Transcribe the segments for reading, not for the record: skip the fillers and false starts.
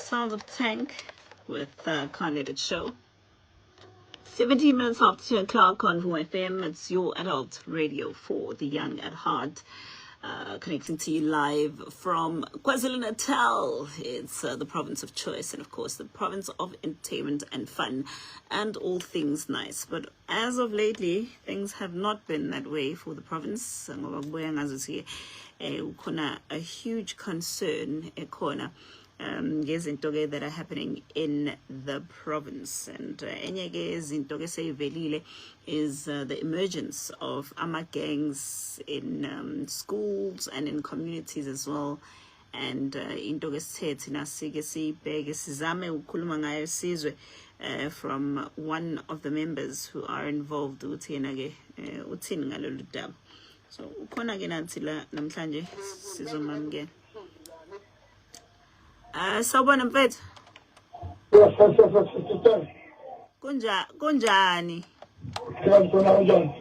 Sounds of Tank with Can't Let It Show. 17 minutes after 2 o'clock on Vuma FM. It's your adult radio for the young at heart. Connecting to you live from KwaZulu Natal. It's the province of choice and, of course, the province of entertainment and fun and all things nice. But as of lately, things have not been that way for the province. Ngoba kubuya ngazuthi kukhona a huge concern ekhona ngezinto ke that are happening in the province, and enye ke izinto ke seyivelile is the emergence of ama gangs in schools and in communities as well. And into ke sithe thina sike siyibheke, sizame ukukhuluma ngayo, sizwe from one of the members who are involved ukuthi yena ke uthini ngalolu daba. So ukhona ke nathi la namhlanje, sizomamukela. Ah, sawubona mfethu. Yes, sister. Kunjani? Ngiyabona, kanjani?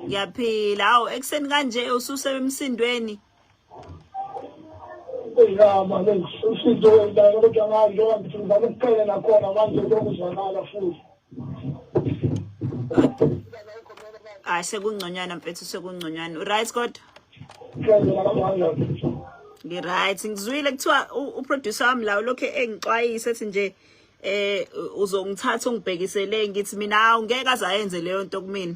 Ngiyaphila. Hawu, ekuseni kanje ususemsindweni. Ya manje usizo wendaba, kodwa manje njengoba ngithi ngizama ukuqela nakhona manje lokuzwakala futhi. Hayi, sekungconywana mfethu, sekungconywana. Right kodwa? Ngiyazela kanjani? Ngi-right. Ngizwile kuthiwa uproducer wami la ulokhu engixwayisa, ethi nje uzongithatha ungibhekisele. Ngithi mina hawu, ngeke aze ayenze leyo nto kumina.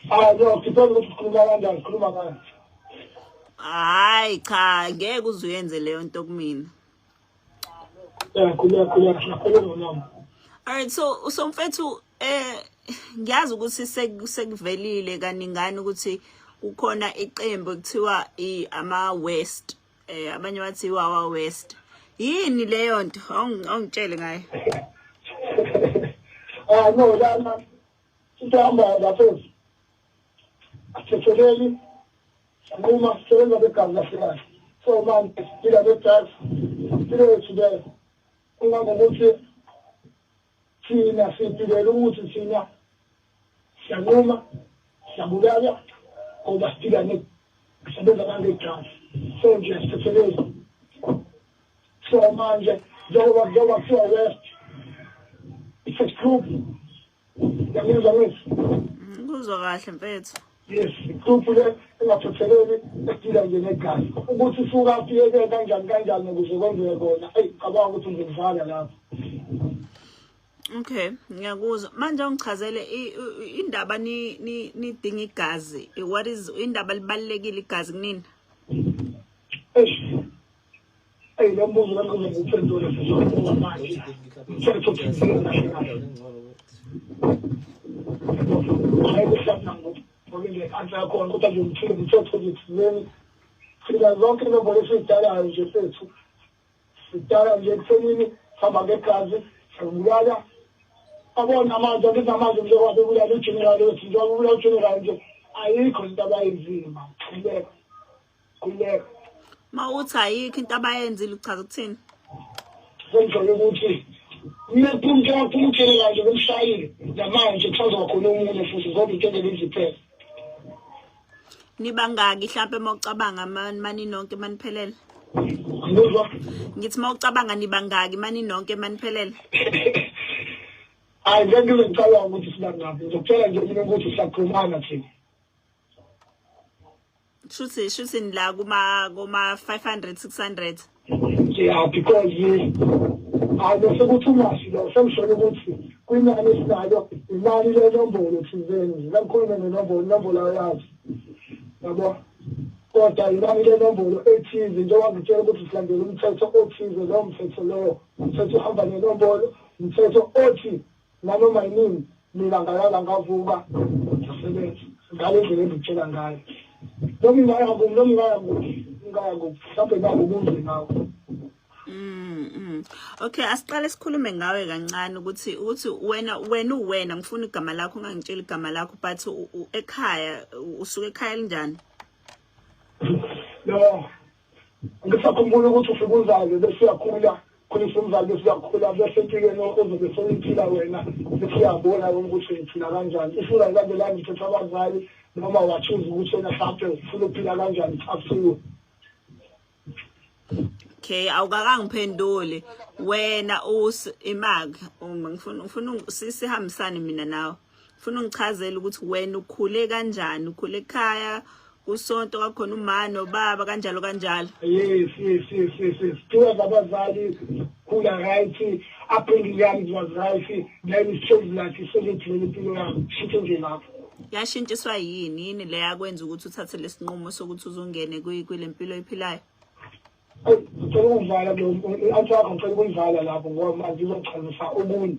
Ah no, ngithanda ukuthi sikhuluma kanjani, sikhuluma ngani? Hayi cha, ngeke uze uyenze leyo nto kumina. Ya, khuleka khuleka, siyakhuluma nami. Alright, so mfethu, ngiyazi ukuthi sekuvelile kaningani ukuthi kukhona iqembu ekuthiwa ama West, abanye bathi Wawa West. Yini leyo nto? Awungitshele ngayo. Ah no, lana into ehamba lapho asithetheleli, sinquma sisebenza begazi kahle kahle. So manje siphila ne-drugs, impilo yethu leyo, kungangokuthi thina siphilela ukuthi thina siyanquma, siyabulala, ngoba siphila sisebenza nange-drugs. So nje asithetheleli. So manje njengoba kuthiwa West, it's a group, yangizwa ngithi? Kuzwa kahle mfethu. Yes, igroup le engathetheleli, esidila nje negazi. Ukuthi isuka phi-ke, kanjani kanjani ukuze kwenzeke kona, eyi, cabanga ukuthi ngizokuvala lapho. Okay, ngiyakuzwa. Manje ungichazele indaba ni nidinga igazi. What is indaba libalekile igazi kunini? Eish, eyi, lo mbuzo lami kuze ngiwuphendule sizokhuluma manje umthetho thizeni kahle kahle. Hayi, kuhlapha ngoba nje-answer yakhona, kodwa nje ngithile umthetho nje thizeni. Thina zonke inombolo esiyidalayo nje fethu, sidala nje ekuthenini sihamba ngegazi, siyabulala. Abona manje, angithi namanje njengoba bebulala ugeneral wethu, njengoba bebulala ugeneral nje, ayikho into abayenzile ma. Khululeka, khululeka. Ma uthi ayikho into abayenzile, uchaza ukuthini? Sengijwayele ukuthi njengoba kuphuma ugeneral nje bemshayile, namanje kusazoba khona omunye futhi ngoba into engeke iziphele. Nibangaki mhlambe mawucabanga mani nonke maniphelele? Angizwa. Ngithi mawucabanga, nibangaki mani nonke maniphelele? Hayi, ngeke ngize ngicabanga ukuthi sibangaphi. Ngizokutshela nje mina ukuthi siyaxhumana thina. Shuthi nila kuma 500 600. Yeah, because hayi, bese kuthi ungashi lo sengisholo ukuthi kwinani esinalo, inani lenombolo thizeni, ngikhulume ngenombolo, inombolo ayazi yabo, kodwa inani lenombolo ethize. Njengoba ngitshela ukuthi silandela umthetho othize, lowo mthetho lowo umthetho uhamba nenombolo, umthetho othi nanoma yinini mina ngalala ngavuka ngiyasebenza ngale ndlela engikutshela ngayo, noma ingaya kuphi, noma ingaya kuphi, ingaya kuphi, mhlawumbe nako kuze ngakho. Okay, asiqale sikhulume ngawe kancane ukuthi wena uwena, ngifuna igama lakho, ungangitsheli igama lakho, but ekhaya usuke ekhaya linjani? No, ngisakhumbula ukuthi ufika uzalwe bese uyakhula, khulisa umzali, bese uyakhula, bese empilweni ozobe sewuyiphila wena bese uyabona wena ukuthi uyiphila kanjani, if ungayilandelanga imithetho abazali noma wachoose ukuthi wena mhlawumbe ufuna ukuphila kanjani, it's up to you. Okay, awukakangiphenduli wena imag uma ngifuna sihambisane mina nawe. Ngifuna ungichazele ukuthi wena ukhule kanjani, ukhule ekhaya kusonto kwakhona uma nobaba kanjalo kanjalo. Yes. Two abazali khula right, upbringing yami was right, then change life iselethile impilo yami. Shithe nje lapho. Yashintshiswa yini yini le yakwenza ukuthi uthathe lesinqumo sokuthi uzungene kule mpilo oyiphilayo? Ngicela ukuvala lo i-answer yakho, ngicela ukuyivala lapho ngoba manje izochazisa okunye.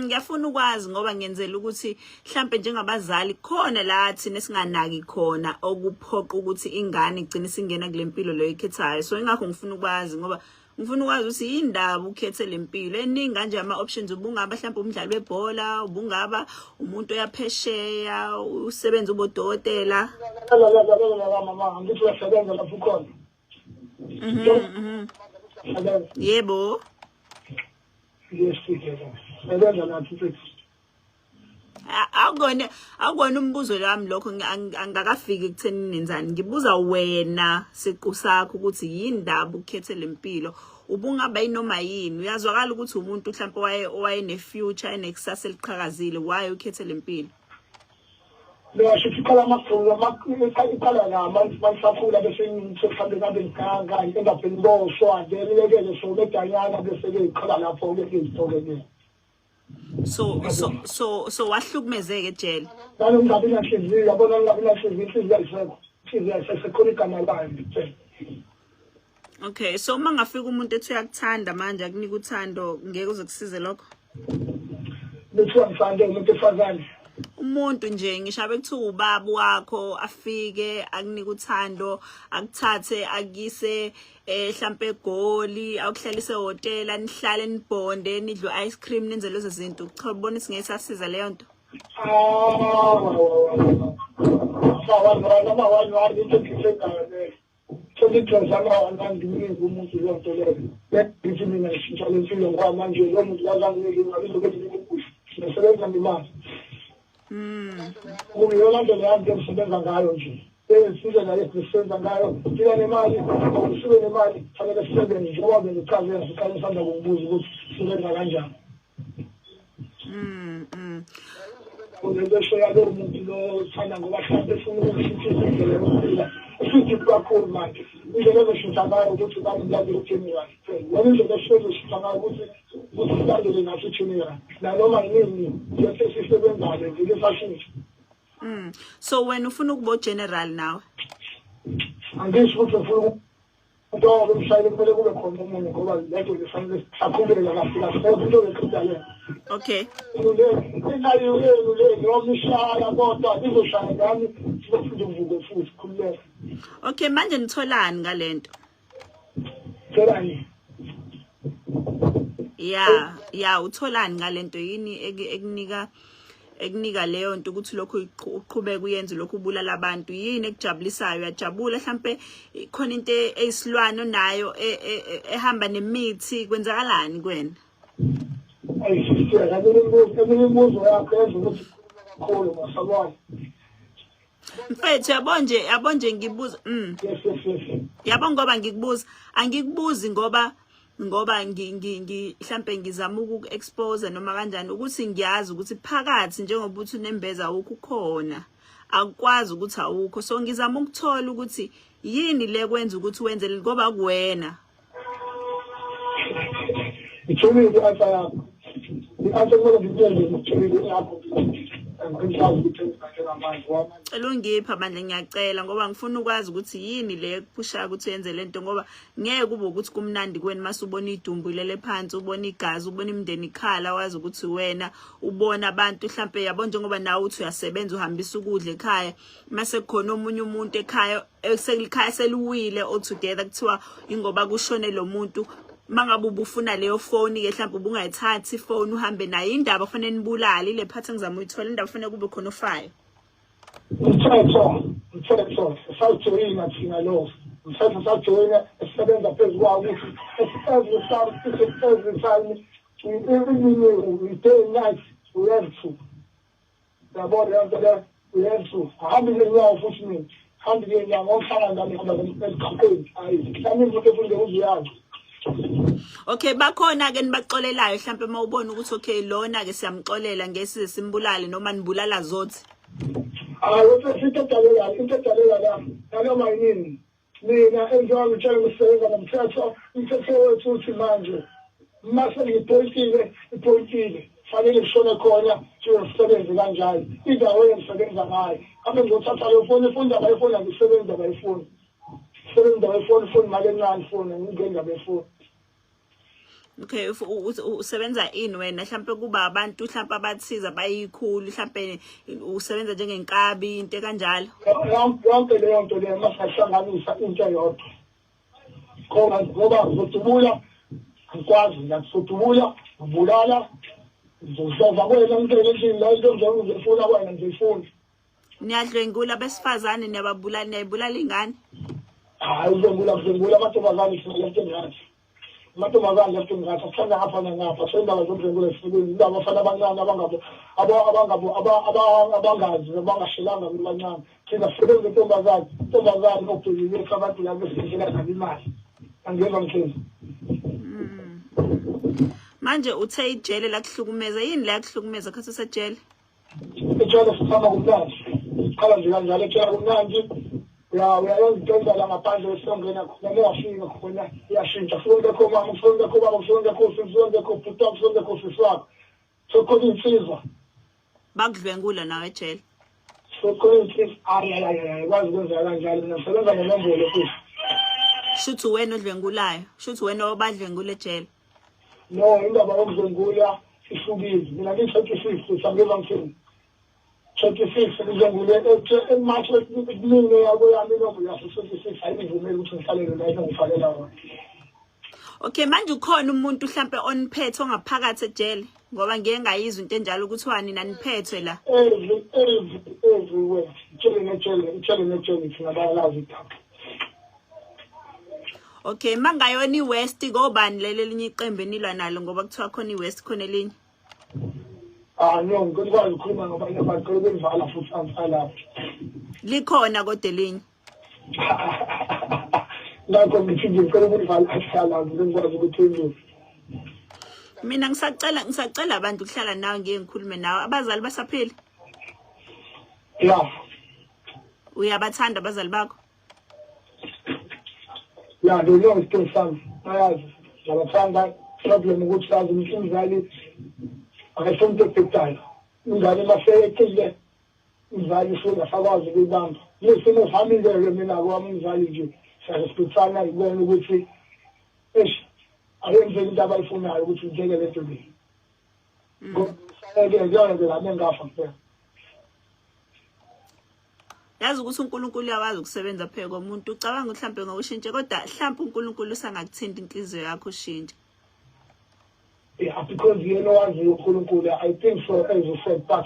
Ngiyafuna ukwazi ngoba ngenzela ukuthi mhlambe njengabazali khona la thina singanaki khona okuphoqa ukuthi ingane igcine singena kule mpilo leyo ikhethayo. So ingakho ngifuna ukwazi ngoba ngifuna ukwazi ukuthi yindaba ukhethe le mpilo eningi kanje. Ama options ubungaba mhlambe umdlali webhola, ubungaba umuntu oyaphesheya, usebenza ubodokotela. La la la la la, mama, ngithi uyasebenza lapho ukhona. Mhm. Sebenza. Yebo. Yes, sebenza nathi futhi. Akukona umbuzo lami lokho, angakafiki ekutheni nenzani. Ngibuza wena siqu sakho ukuthi yindaba ukhethe lempilo, ubungaba yinoma yini. Uyazwakala ukuthi umuntu mhlawumbe waye owayene future enekusasa eliqhakazile, why ukhethe lempilo? Ngasho ukuthi iqala amakhulu, iqala la manisakhula, bese mhlawumbe ngabe ngiganga engapheli boshwa, then yekele so medanyana, bese-ke iqala lapho-ke izinto-ke. So wahlukumezeka ejele? Nanokungabi nanhliziyo, yabona, ngingabi nanhliziyo, inhliziyo ayisekho, inhliziyo ayisesekhona, igama layo ngitshela. Okay, so uma ngafika umuntu ethi uyakuthanda manje akunika uthando, ngeke uze kusize lokho? Bethiwa ngithande umuntu efazane? Umuntu nje, ngisho abe kuthiwa ubaba wakho, afike akunika uthando, akuthathe akuyise hlampe eGoli, akuhlalise ehhotela, nihlale nibhonde, nidle ice cream, nenze lezo zinto. Cha, ubona ukuthi ngeke sasiza leyo nto? Ama-one ama-one one into engifekayo leyo, sengigxoza ama-one one, nginikeze umuntu leyo nto leyo. Ngithi mina ngishintsha le mpilo ngoba manje lowo muntu kazanginike imali, izobe ngikukusho ngisebenza ngemali. Kuyiyona ndlela yami engisebenza ngayo nje, indlela esisebenza ngayo. Sibe nemali, sibe nemali, fanele sisebenze njengoba bengichazela siqale sisanda kungibuza ukuthi sisebenza kanjani. Lento eshoya lowo muntu lo uthanda ngoba mhlawumbe efuna ukushintsha indlela yokuphila, isideep kakhulu manje. Indlela ezoshintsha ngayo ukuthi bamlandele ugeneral kuphela yona indlela esizoshintsha ngayo ukuthi silandele nathi ugeneral nanoma yinini yonke esisebenzayo vele sashintsha. So wena ufuna ukuba general nawe? Angisho ukuthi ngifuna into umshayeli, kumele kube khona omunye ngoba lento lifanele saqhubeka kahle kahle into leqeda yena. Inayo yenu le noma ishaya kodwa izoshaya nami, sizophinde kuvuke futhi, khululeka. Okay, manje nitholani ngalento? Tholani? Ya, utholani ngalento? Yini ekunika leyo nto ukuthi lokhu uqhubeke uyenze lokhu, ubulala abantu? Yini ekujabulisayo? Uyajabula mhlambe khona into eyisilwane onayo ehamba nemithi? Kwenzakalani kuwena? Ayisisiyeka eminye imibuzo yakho yenza ukuthi kakhulu masabona. Mfethu, yabo nje, yabo nje ngibuza Yes. Yabo, ngoba ngikubuza, angikubuzi ngoba ngi mhlambe ngizama ukuku-expose noma kanjani, ukuthi ngiyazi ukuthi phakathi njengoba uthi unembeza awukho ukhona, akukwazi ukuthi awukho. So ngizama ukuthola ukuthi yini le kwenza ukuthi wenze ngoba kuwena. Ithulile i-answer yakho, i-answer kumele ngikutshele, ithulile yakho, angikwazi ukuphendula njengamanje ngoba Cela ungipha bandla, ngiyacela, ngoba ngifuna ukwazi ukuthi yini le ekuphushayo ukuthi uyenze lento, ngoba ngeke kube ukuthi kumnandi kuwena mase ubona idumbu ilele phansi, ubona igazi, ubona imindeni ikhala, wazi ukuthi wena ubona abantu mhlampe, yabo, njengoba nawe uthi uyasebenza, uhambisa ukudla ekhaya, mase kukhona omunye umuntu ekhaya eselikhaya seliwile all together, kuthiwa ingoba kushone lo muntu. Mangabe ubufuna leyo phone ke mhlawumbe ubungayithathi ifone uhambe nayo. Indaba kufanele nibulale ile phathi engizama uyithola, indaba kufanele kube khona ofayo. Umthetho sawujoyina thina, lo umthetho sawujoyina esisebenza phezu kwawo ukuthi every time, every time, we day and night, we have to, yabona leyo nto leyo, we have to ahambe ngenyawo futhi mina. Hambi ngenyanga ohlala ngami hamba emgaqweni. Hayi, mhlawumbe umuntu efunde uzuyazi. Okay, bakhona ke nibaxolelayo mhlambe uma ubona ukuthi okay lona ke siyamxolela ngeke simbulale noma nibulala zothi. Hayi, into edaleka, into edaleka la, nanoma yini. Mina enjengoba ngitshela ngisebenza ngomthetho, umthetho wethu uthi manje uma sengiphoyintile, iphoyintile. Fanele ngishone khona njengosebenze kanjalo. Indawo engisebenza ngayo. Ame ngizothatha leyo foni, ifoni indaba yefoni angisebenzi indaba yefoni. Sebenza indaba yefoni, ifoni imali encane ifoni, angingeni indaba yefoni. Okay, usebenza ini wena mhlambe kuba abantu mhlambe abathiza bayikhulu mhlambe usebenza njengenkabi into kanjalo. Yonke leyo nto leyo masihlanganisa into eyodwa. Khona ngoba ngizodubula angikwazi mina ngizodubula ngibulala ngizodlova kwena ngingene endlini la into ngizoyifuna kwena ngizoyifuna. Niyadlwengula besifazane niyababulala niyayibulala ingane. Hayi udlwengula kudlwengula amantombazane sina left and right. Amantombazane left and right akuthanda ngapha nangapha so indaba zokudlwengula zisebenzi indaba abafana abancane abangabo abangabo abangazi abangashelanga kubancane. Thina sisebenza intombazane intombazane obhekile lethu abantu la besidlela nabo imali. Angiyeva ngithini. Manje uthe ijele lakuhlukumeza yini la yakuhlukumeza khathi usejele? Ejele sithanda kumnandi. Siqala nje kanjalo ejele kumnandi. Uyayenza into endala ngaphandle esongena khona uma wafika khona iyashintsha. Kusuke kungekho mama, kusuke kungekho baba, kusuke kungekho sisi, kusuke kungekho bhuti wakho, kusuke kungekho sisi wakho. Sekukhona iy'nsizwa. Bakudlwengula nawe ejele. Sekukhona iy'nsizwa. Ayi ayi ayi ayi kwazi kwenzeka kanjalo. Mina ngisebenza ngenombolo futhi. Shuthi wena odlwengulayo. Shuthi wena obadlwengula ejele. No, indaba yokudlwengula ihlukile. Mina ngiyi-26 futhi angizwa ngithini. 26 ngidlwengule eMarch kumina yakweyami inombolo yase-26 ayingivumeli ukuthi ngihlalele la inongifakela wona. Okay, manje ukhona umuntu mhlambe oniphethe ongaphakathi ejele ngoba ngeke ngayizwa into enjalo ukuthiwa nina niphethwe la. Every every everywhere. Ijele nejele, ijele nejele thina bayalazi idaba. Okay, mangayona iWest kobani leli elinye iqembu enilwa nalo ngoba kuthiwa khona iWest khona elinye. Ah no, ngikwazi ukukhuluma ngabanye abantu cela ukuvala futhi angisalapho. Likhona kodwa elinye. Ngakho ngithi nje ngicela ukulivala angisalapho ngikwazi ukuthi ngize. Mina ngisacela abantu ukuhlala nawe ngeke ngikhulume nawe. Abazali basaphila? Yeah. Uyabathanda abazali bakho? Ya, they know isitori sami, bayazi ngiyabathanda. Problem ukuthi yazi umzali akayifuni into ebhedayo. Ingane uma seyecile umzali usuke engasakwazi ukuyibamba. Kulesi simo sami-ke mina kwami umzali nje siyarespectana ngibona ukuthi eish ayenzeki into abayifunayo ukuthi ngiyeke le nto le. Ngoba ngeke lami engafa kuphela. Yazi ukuthi uNkulunkulu uyakwazi ukusebenza phe komuntu ucabanga mhlambe ngokushintsha kodwa mhlambe uNkulunkulu usangakuthinta inhliziyo yakho ushintshe. Yeah, because yena owaziyo uNkulunkulu I think so as you said but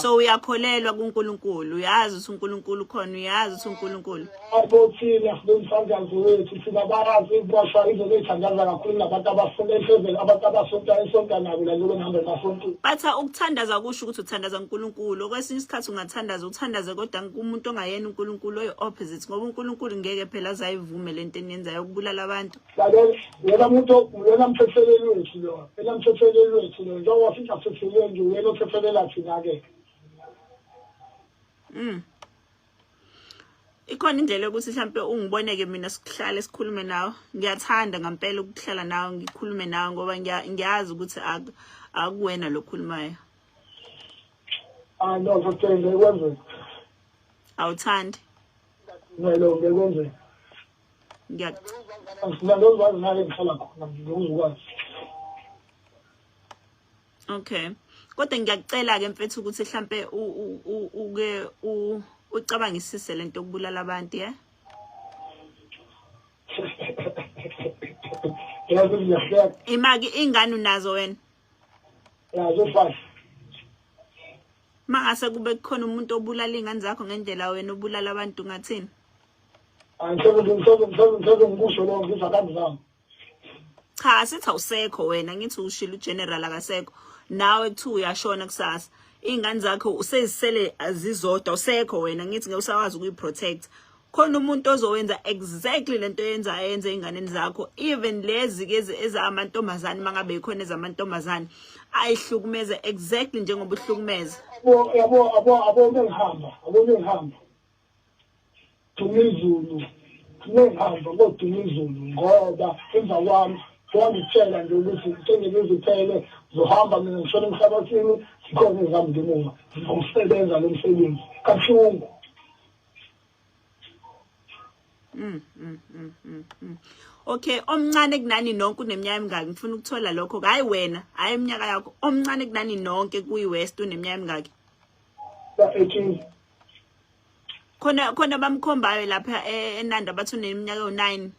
So uyakholelwa kuNkulunkulu, uyazi ukuthi uNkulunkulu ukhona, uyazi ukuthi uNkulunkulu. Abo thina sinomthandazo wethu thina bayazi ukuboshwa izobe ithandaza kakhulu nabantu abafuna ehlezele abantu abasonta esonta nabo la njengoba ngihamba emasontweni. But ukuthandaza kusho ukuthi uthandaza uNkulunkulu. Kwesinye isikhathi ungathandaza uthandaze kodwa kumuntu ongayena uNkulunkulu oyi opposite ngoba uNkulunkulu ngeke phela azayivume lento eniyenzayo ukubulala abantu. Lalela, yena muntu uyena mthetheleli wethu lo, yena mthetheleli wethu lo, njengoba sithi asithetheleli nje uyena othethelela thina-ke. Ikhona indlela yokuthi mhlampe ungiboneke mina sihlale sikhulume nawe. Ngiyathanda ngempela ukuhlala nawe ngikhulume nawe ngoba ngiyazi ukuthi akuwena lokhulumayo. Ah no, ngeke kwenzeke. Awuthandi? No, lo ngeke kwenzeke. Ngiyakwazi nale ngihlala khona ngizokwazi. Okay. Kodwa ngiyakucela ke mfethu ukuthi mhlambe uke ucabangisise lento yokubulala abantu ye. Yazi ngiyahleka. Imaki ingane unazo wena? Yazi five. Mangase kube kukhona umuntu obulala ingane zakho ngendlela wena obulala abantu ngathini? Angisoze ngikusho lokho ngithi akangizami. Cha sithi awusekho wena ngithi ushilo uGeneral akasekho nawe kuthiwa uyashona kusasa. Iy'ngane zakho usezisele azizodwa, usekho wena, ngithi ngeke usakwazi ukuyi-protect. Khona umuntu ozowenza exactly lento yenza ayenze ey'nganeni zakho, even lezi ke ezamantombazane, uma ngabe yikhona ezamantombazane, ayihlukumeze exactly njengoba uhlukumeza. Yabo yabo abo bengihamba, abo bengihamba. Dumizulu, ngihamba koDumizulu ngoba emva kwami wangitshela nje ukuthi sengikuziphele zohamba mina ngishona emhlabathini zikhona ezami ngemuva zizowusebenza lo msebenzi kabuhlungu. Okay, omncane kunani nonke uneminyaka emingaki? Ngifuna ukuthola lokho. Hayi wena, hayi iminyaka yakho. Omncane kunani nonke kuyi-West uneminyaka emingaki? Ba-18. Khona khona bamkhombayo lapha eNanda bathi uneminyaka ewu-9.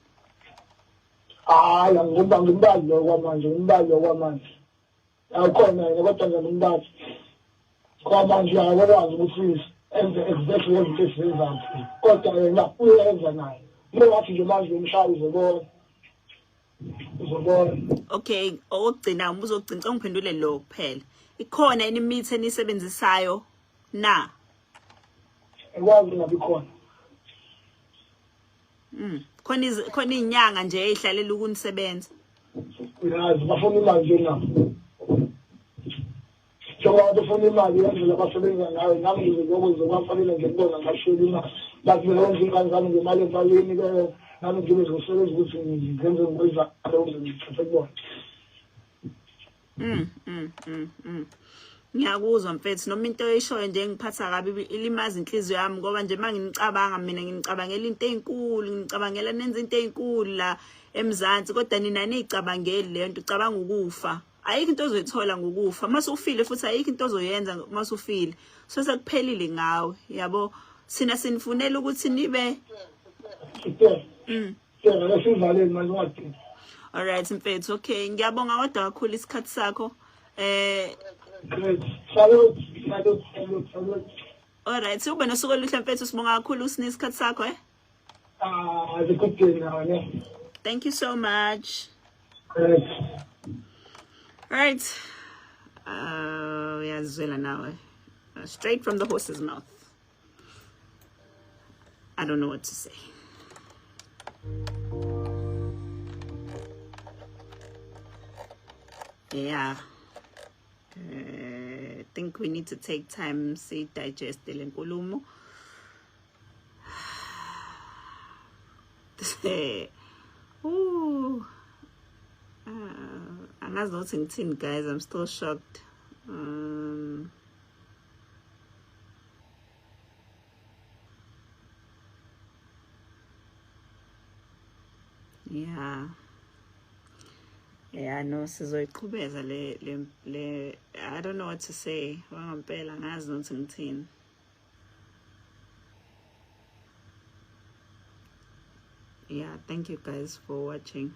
Hayi, angikumba ngimbali lo kwamanje, ngimbali lo kwamanje. Awukhona yena kodwa nje ngimbali. Kwamanje akakwazi ukuthi enze exactly izinto esizenzayo. Kodwa yena uyenza naye. Uma wathi nje manje umshaya uzobona. Uzobona. Okay, okugcina umbuzo wokugcina, ngicela ungiphendule lo kuphela. Ikhona yini imithi enisebenzisayo na? Ekwazi ngabi khona. Khona khona izinyanga nje ezihlalela ukunisebenza. Uyazi bafuna imali nje nabo. Njengoba befuna imali yendlela abasebenza ngayo, nami ngize ngiyokwenza kwafanele nje kubona ngashiyela imali. Bathi benza ingane zami ngemali emalini ke nami ngibe ngizosebenza ukuthi ngenze ngikwenzayo ukuze ngithathe kubona. Ngiyakuzwa mfethu, noma into oyishoyo nje ngiphatha kabi, ilimaza inhliziyo yami, ngoba nje manginicabanga mina nginicabangela into ezinkulu, nginicabangela nenza into ezinkulu la eMzansi, kodwa nina niyicabangeli leyo nto, ucabanga ukufa. Ayikho into ozoyithola ngokufa. Mase ufile futhi ayikho into ozoyenza mase ufile. So sekuphelile ngawe, yabo. Sina sinifunela ukuthi nibe Siyavele sivaleni manje ungadini. All right mfethu, okay. Ngiyabonga kodwa kakhulu isikhathi sakho. Great. Salute, salute, salute, salute. All right, ube nosuku oluhle mfethu, sibonga kakhulu usinike isikhathi sakho eh. Ah, have a good day now, ne? Thank you so much. Great. All right. Uyazwela nawe. Straight from the horse's mouth. I don't know what to say. Yeah. I think we need to take time see digest le nkulumo. Ooh. Angazi nokuthi ngithini guys, I'm still shocked. Yeah. Yeah, no, sizoyiqhubeza le le le I don't know what to say. Wangampela angazi nokuthi ngithini. Yeah, thank you guys for watching.